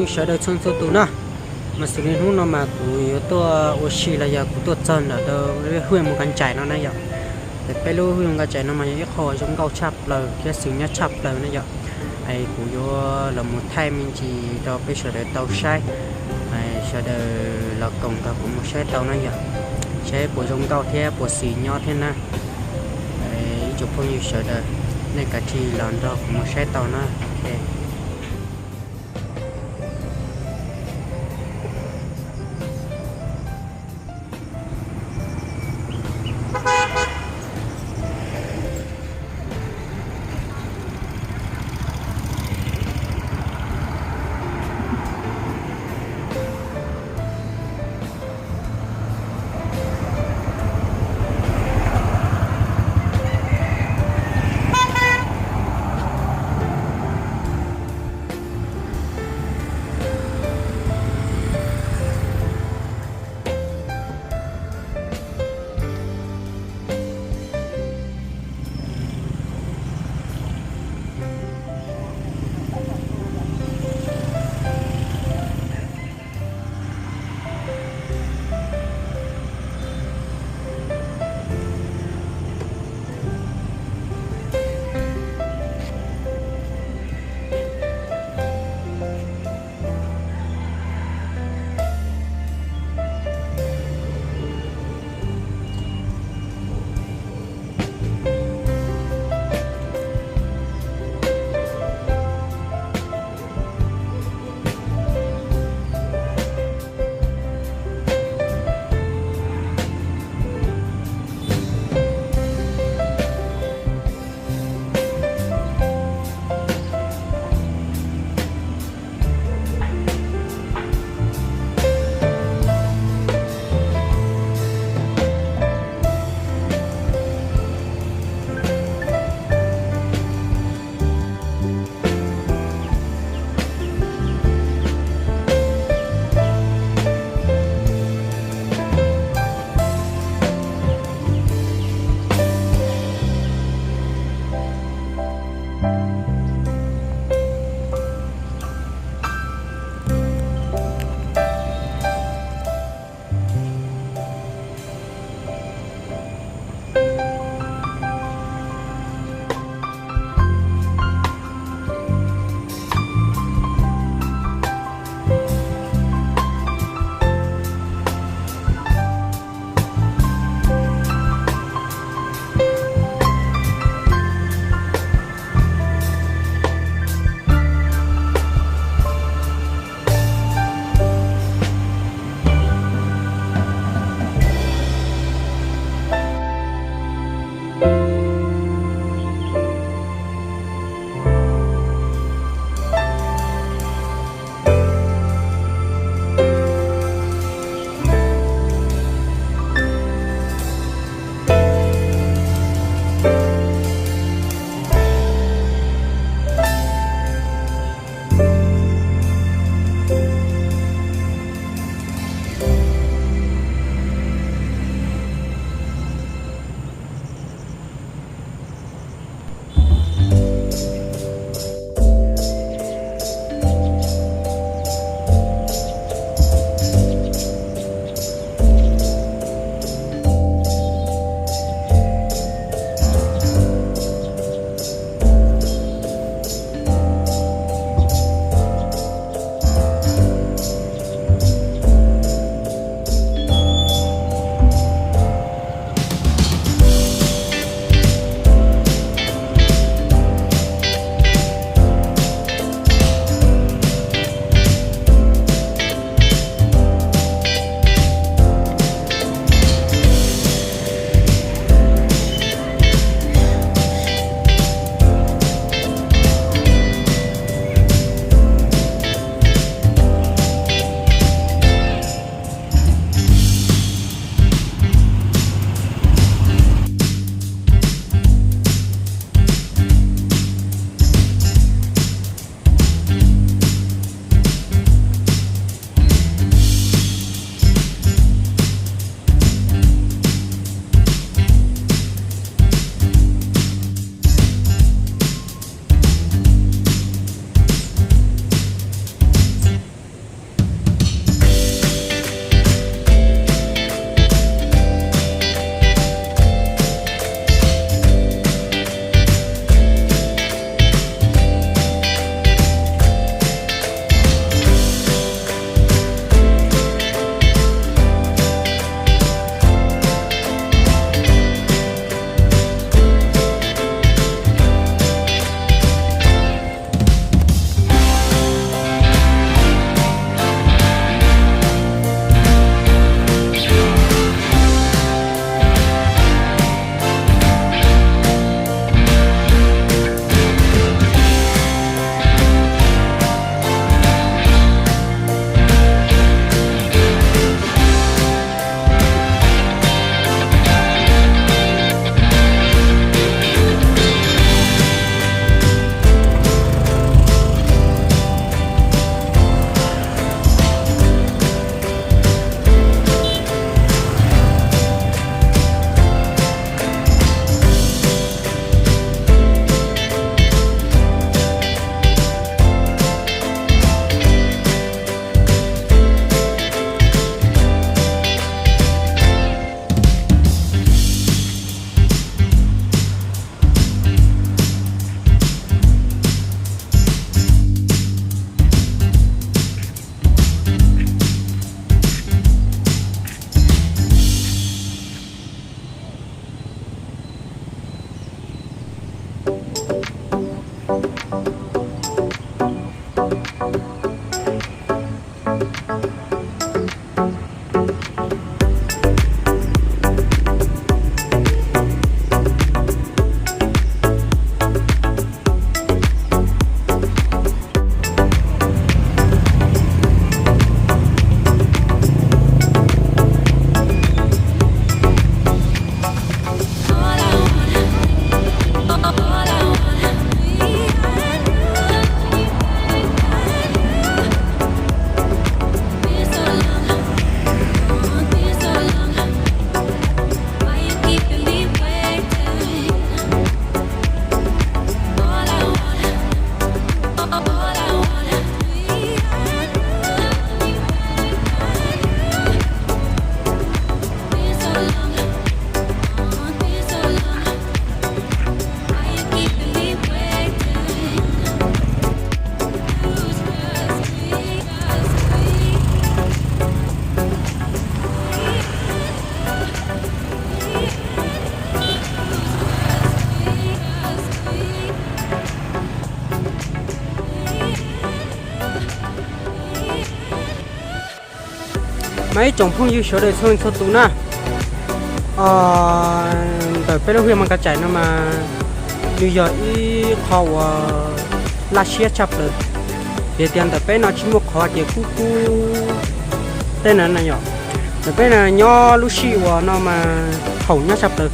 Sawv daws txhua txhua tus na, mas xws li hnub no mas kuv yuav tuaj ua si los yog kuv tuaj txog ntawm rau lub hwj Mus Kas Tsais no na yom. Ces peb lub hwj Mus Kas Tsais no mas yog ib qho zoo nkauj tshaj plaws thiab xws nyob tshaj plaws na yom. Es kuv yuav los mus thaij me ntsis rau peb sawv daws tau saib, sawv daws los koom nrog kuv mus saib tau na yom, saib puas zoo nkauj thiab puas xws nyob thiab na. Ib tsoom phooj ywg sawv daws, nej kav tsij los nrog kuv mus saib tau na. Ok. Mas ib tsoom phooj ywg sawv daws txhua leej txhua tus na, ntawm peb lub hwj Moos Kas Tsaim no mas nws yog ib qho uas laj siab tshaj plaws. Vim tias ntawm peb no tsis muaj qhov tias kub kub tej na na yom. Ntawm peb no nyob lub sij uas no mas haum nyob tshaj plaws.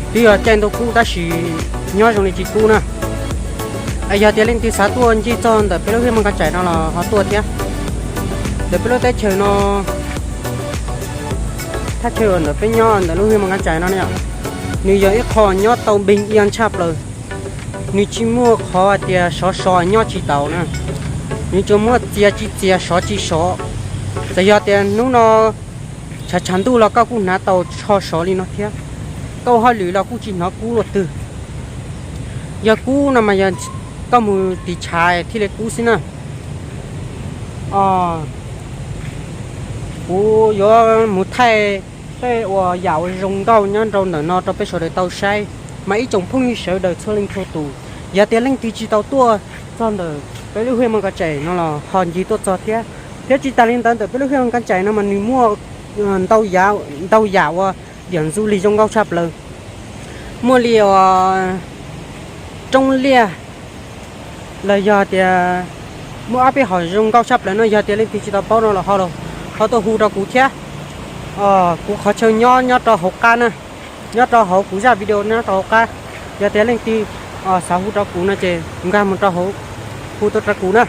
Twb yog caij ntuj kub tab sis nyob zoo li tsis kub na. Es yog tias leej twg xav tuaj ncig txog ntawm peb lub hwj Moos Kas Tsaim no los ho tuaj thiab. Ntawm peb lub teb chaws no, thaj chaw uas ntawm peb nyob ntawm lub hwj Moos Kas Tsaim no ne, nws yog ib qho nyob tau npeeg iab tshaj plaws. Nws tsis muaj qhov hais tias sov sov nyob tsis taus na. Nws tsuas muaj txias tsis txias sov tsis sov. Txawm yog tias hnub no tshav tshav ntuj los koj kuj hnav tau tsho sov li no thiab. Koj ua hauj lwm los kuj tsis hnov kub luaj twg. Yog kub no mas yog koj mus tiv tshav thiaj li kub xwb na. Kuv yuav mus thaij tej uas yam uas zoo nkauj nyob rau ntawm no rau peb sawv daws tau saib. Mas ib tsoom phooj ywg sawv daws txhua leej txhua tus, yog tias leej twg tsis tau tuaj txog ntawm peb lub hwj Moos Kas Tsaim no los ho ncig tuaj txog thiab. Thiab tsis tas li ntawd ntawm peb lub hwj Moos Kas Tsaim no mas nws muaj ntau yam uas diam ntxu li zoo nkauj tshaj plaws. Muaj li uas roob liaj los yog tias muaj ob peb hom zoo nkauj tshaj plaws no, yog tias leej twg tsis tau paub no los ho tuaj hu rau kuv thiab. Kuv qhov chaw nyob nyob rau hauv qab na, nyob rau hauv kuv zaj video nyob rau hauv qab. Yog tias leej twg xav hu rau kuv no ces nkag mus rau hauv, hu tuaj rau kuv na.